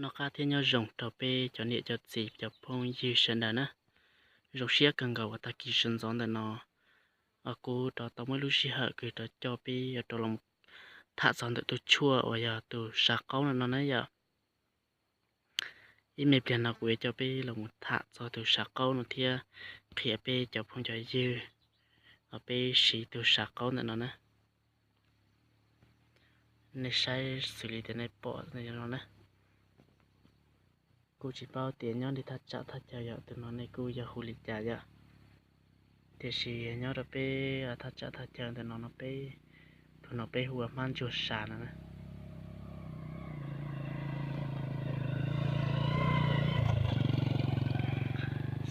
Noj qab thiab nyob zoo rau peb cov niam cov txiv cov phooj ywg sawv daws na. Zoo siab kawg nkaus uas tag kis sawv ntxov ntawm no, kuv rov tau muaj ib lub sij hawm kws rov coj peb rov los tham txog ntawm tus tshuaj uas yog tus sav qaub no no na yom. Ib me pliag no kuv yuav coj peb los mus tham txog tus sav qaub no thiab qhia peb cov phooj cov ywg uas peb siv tus sav qaub ntawm no na. Nej saib xws li tias nej pom no na. Kuj tsis paub tias nyob li thaj tsam thaj chaw yog tus no nej kuj yog hu li cas yom. Tiam sis nyob rau peb thaj tsam thaj chaw ntawm no no peb, tus no peb hu ua hmab ntsuag sav no na.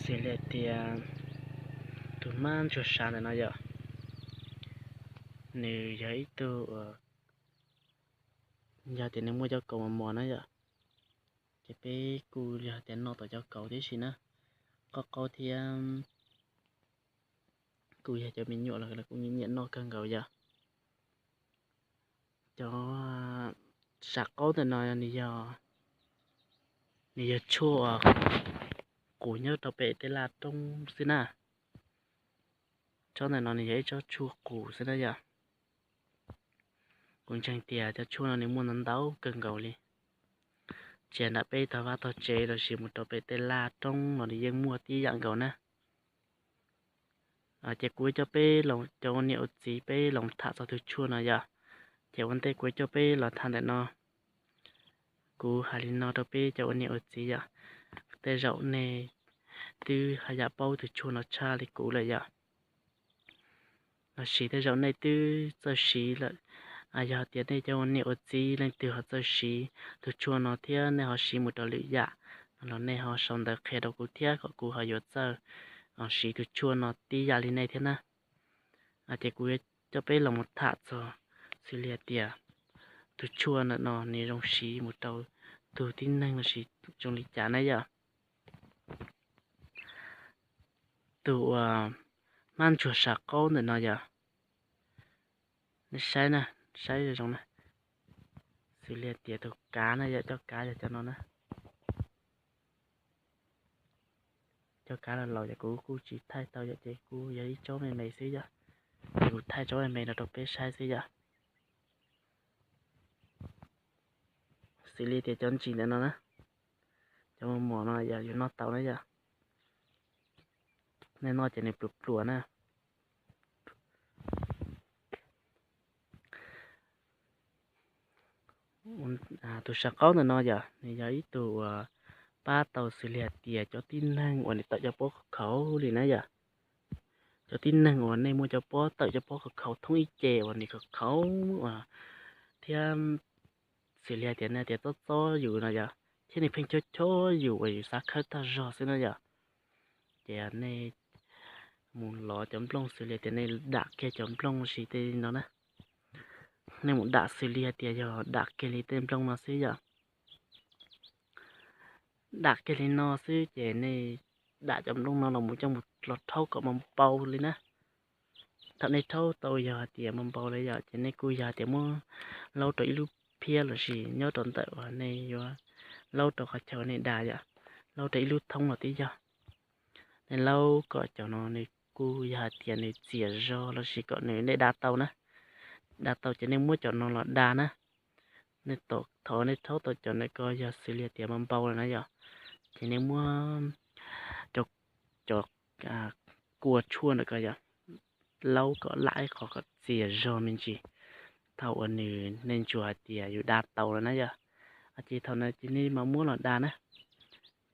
Xws li tias tus hmab ntsuag sav ntawm no yom, nws yog ib tug uas yog tias nws muaj cov kaus mos mos na yom, ces peb kuj yog tias noj tau cov kaus tib si na, qaub qaub thiab kuj yog cov me nyuam los kuj nyiam nyiam noj kawg nkaus yom. Cov sav qaub ntawm no nws yog, nws yog tshuaj qus nyob rau pem tej laj roob xwb na. Tsob ntawm no nws yog ib tsob tshuaj qus xwb na yom. Kuv ntseeg tias cov tshuaj no nws muaj ntau ntau kawg nkaus li, tsis hais nram peb tog vaj tog tsev los sis mus rau pem tej laj roob los nws yeej muaj tib yam nkaus na. Ces kuv coj peb cov ua niam ua txiv peb los tham txog tus tshuaj no yom. Ces ua ntej kuv coj peb los tham ntawm no, kuv hais li no rau peb cov ua niam ua txiv yom, tej zaum nej twb haj yam paub tus tshuaj no tshaj li kuv lawm yom. Los sis tej zaum nej twb txawj siv lawm, yog tias nej cov ua niam ua txiv leej twg ho txawj siv tus tshuaj no thiab nej ho siv mus rau lwm yam no los nej ho sau ntawv qhia rau kuv thiab kom kuv ho yuav txawj siv tus tshuaj no tib yam li nej thiab na. Ces kuv yuav coj peb los mus tham txog xws li hais tias tus tshuaj ntawm no nws zoo siv mus rau tus tib neeg los sis zoo li cas na yom. Tus uas hmab ntsuag sav qaub ntawm no yom, nej saib na, saib zoo zoo na, xws li hais tias tus kav na yom, cov kav yog cov no na. Cov kav los laus ces kuv kuj tsis thaij tau yom, ces kuj yog ib tsob me me xwb yom. Ces kuv thaij tsob me me no rau peb saib xwb yom. Xws li tias cov ntsis ntawm no na, cov mos mos no yog yuav noj tau na yom. Nej noj ces nws pluas pluas na. Tus sav qaub ntawm no yom, nws yog ib tug uas pab tau xws li hais tias cov tib neeg uas nws tawm cov pob khaum khaum li na yom. Cov tib neeg uas nej muaj cov pob tawm cov pob khaum khaum thoob ib ce uas nws khaum khaum uas thiab xws li hais tias nej tias txob txob yus no yom, thiab nws pheej chob chob yus uas yus xav khawb tag zog xwb na yom. Ces nej mus lov cov nplooj xws li tias nej dam kiag cov nplooj los sis tej no na. Nej mus dam xws li hais tias yog dam kiag li tej nplooj no xwb yom. Dam kiag li no xwb ces nej dam cov nplooj no los mus coj mus los rhaub kom npau npau li na. Thaum nej rhaub tau yog hais tias npau npau li yom, ces nej kuj yog hais tias muab laub rau ib lub phiab los sis nyob rau ntawm uas nej yuav laub rau qhov chaw nej da yom, laub rau ib lub thoob los twb yog. Nej laub kom cov no nws kuj yog hais tias nws txias zog los sis kom nws nej da tau na. Da tau ces nej muab cov no los da na. Nej thov nej rhaub tau cov ntawm ko yog xws li tias npau npau lawm na yom, ces nej muab cov, cov kua tshuaj ntawm ko yom, laub kom lam ib qho kom txias zog me ntsis. Thaum uas nws nej ntsuas hais tias yus da tau lawm na yom, ces thaum no ces nej mam muab los da na.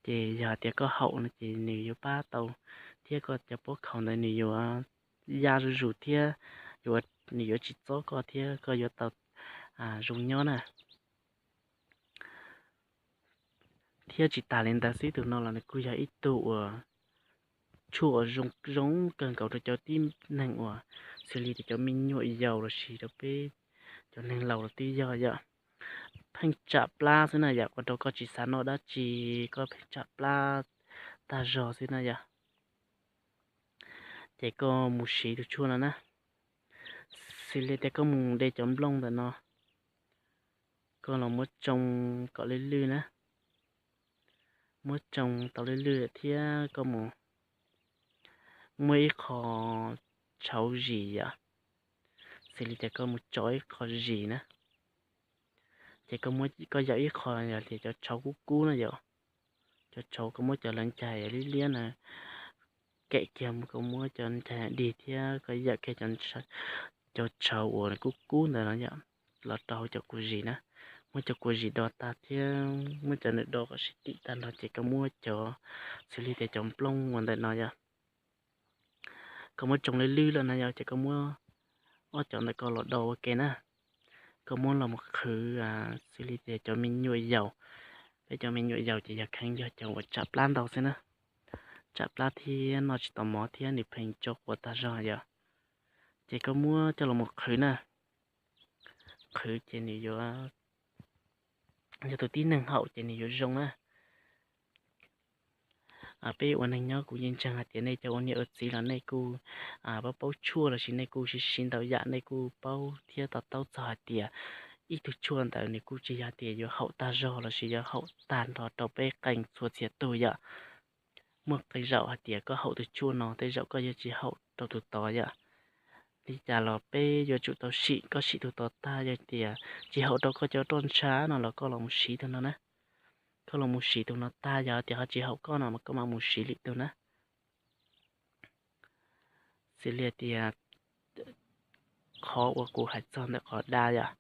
Ces yog hais tias koj haum no ces nws yuav pab tau thiab koj cov pob khaum ntawd nws yuav ya zuj zus thiab yuav, nws yuav tsis txob koj thiab koj yuav tau zoo nyob na. Thiab tsis tas li ntawd xwb, tus no los nws kuj yog ib tug uas tshuaj uas zoo zoo kawg nkaus rau cov tib neeg uas xws li tias cov me nyuam yaus los sis rau peb cov neeg laus los twb yog yom. Pheej tsam plab xwb na yom, ua rau koj tsis xav noj dab tsi, koj pheej tsam plab tag zog xwb na yom. Ces koj mus siv tus tshuaj no na, xws li tias koj mus de cov nplooj ntawm no, koj los muab tsoo kom lwj lwj na. muab tsoo tau lwj lwj thiab koj mus muab ib qho tshauv zis yom, xws li tias koj mus tso ib qho zis na, ces koj muab koj yam ib qho yog tias cov tshauv kub kub na yom, cov tshauv koj muab cov lawv ncaig liab liab na, kem kiag mus koj muab cov ncaig dig thiab koj yam kiag cov tshauv uas kub kub ntawd no yom, los rau hauv cov kuv zis na, muab cov kuv zis do tag thiab muab cov nws do kom sib tim tag nrho ces koj muab cov xws li tias cov nplooj uas ntawm no yom, koj muab tsoo lwj lwj lawm na yom, ces koj muab ob cov ntawm koj los do ua ke na, koj muab los mus qhwv xws li tias cov me nyuam yaus, peb cov me nyuam yaus ces yog kheev yog cov uas tsam plab ntau xwb na, tsam plab thiab noj tsis tau mov thiab nws pheej tso quav tag zog yom, ces koj muab coj los mus qhwv na, qhwv ces nws yuav, yog tus tib neeg haum ces nws yuav zoo na. Peb ua neeg nyob kuv yeej ntseeg hais tias nej cov ua niam ua txiv los nej kuj paub paub tshuaj lossis nej kuj siv siv ntau yam nej kuj paub thiab to taub txog hais tias ib tug tshuaj ntawd nws kuj tsis yog tias yuav haum tag zog lossis yuav haum tag nrho rau peb qee txhua txhia tug yom. Muaj qee zaum hais tias koj haum tus tshuaj no tej zaum koj yuav tsis haum rau tus tod yom. Li cas los peb yuav tsum tau sim, koj sim tus tod tag yog tias tsis haum rau koj cov roj ntsha no los koj los mus siv tus no na. Koj los mus siv tus no tag yog tias ho tsis haum koj no mas koj mam mus siv lwm tus na. Xws li tias qhov uas kuv hais txog ntawm qhov da yom,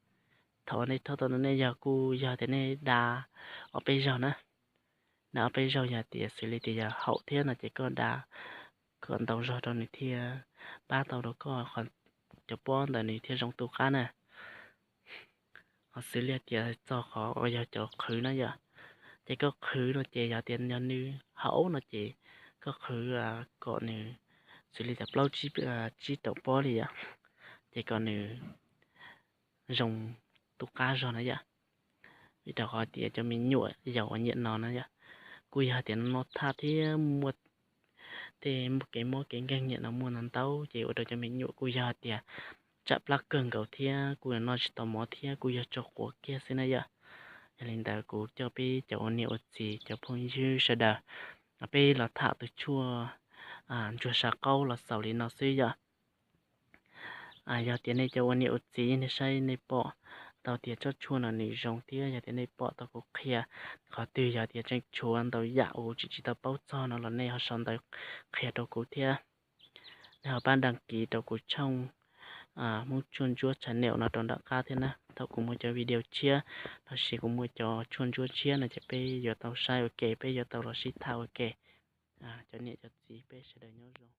thaum nej thob tau no nej yog kuj yog tias nej da ob peb zaug na, da ob peb zaug yog tias xws li tias yog haum thiab no ces koj da kom ntau zog rau nws thiaj pab tau rau koj cov pob ntawd nws thiaj zoo tu qab na. Ho xws li tias txog qhov uas yog cov qhwv na yom, ces koj qhwv no ces yog tias yog nws haum no ces koj qhwv kom nws xws li tias plaub tsib rau pob li yom, ces kom nws zoo tu qab zog na yom. Vim rau qhov tias cov me nyuam yaus uas nyiam no na yom, kuj yog tias noj thaj thiab muaj tej kev mob kev nkeeg nyiam no muaj ntau ntau ces ua rau cov me nyuam kuj yog tias tsam plab kawg nkaus thiab kuj noj tsis tau mov thiab kuj yog tso quav kiag xwb na yom. Yog li ntawd kuv coj peb cov ua niam ua txiv cov phooj ywg sawv daws, peb los tham tus tshuaj ntsuag sa qaub los xaus li no xwb yom. Yog tias nej cov ua niam ua txiv nej saib nej pom tau tias tsob tshuaj no nws zoo thiab yog tias nej pom tau kuv qhia qhov twg yog tias tseem tshuav ntau yam uas tsis tsis tau paub txog no los nej ho sau ntawv qhia rau kuv thiab. Nej ho pab đăng ký rau kuv tshooj Hmoob Tshuaj Ntsuab channel no rau nram qab thiab na. Thaum kuv muaj cov video tshiab lossis kuv muaj cov tshuaj ntsuab tshiab no ces peb yuav tau saib ua ke, peb yuav tau los sib tham ua ke. Cov niam cov txiv peb sawv daws nyob zoo.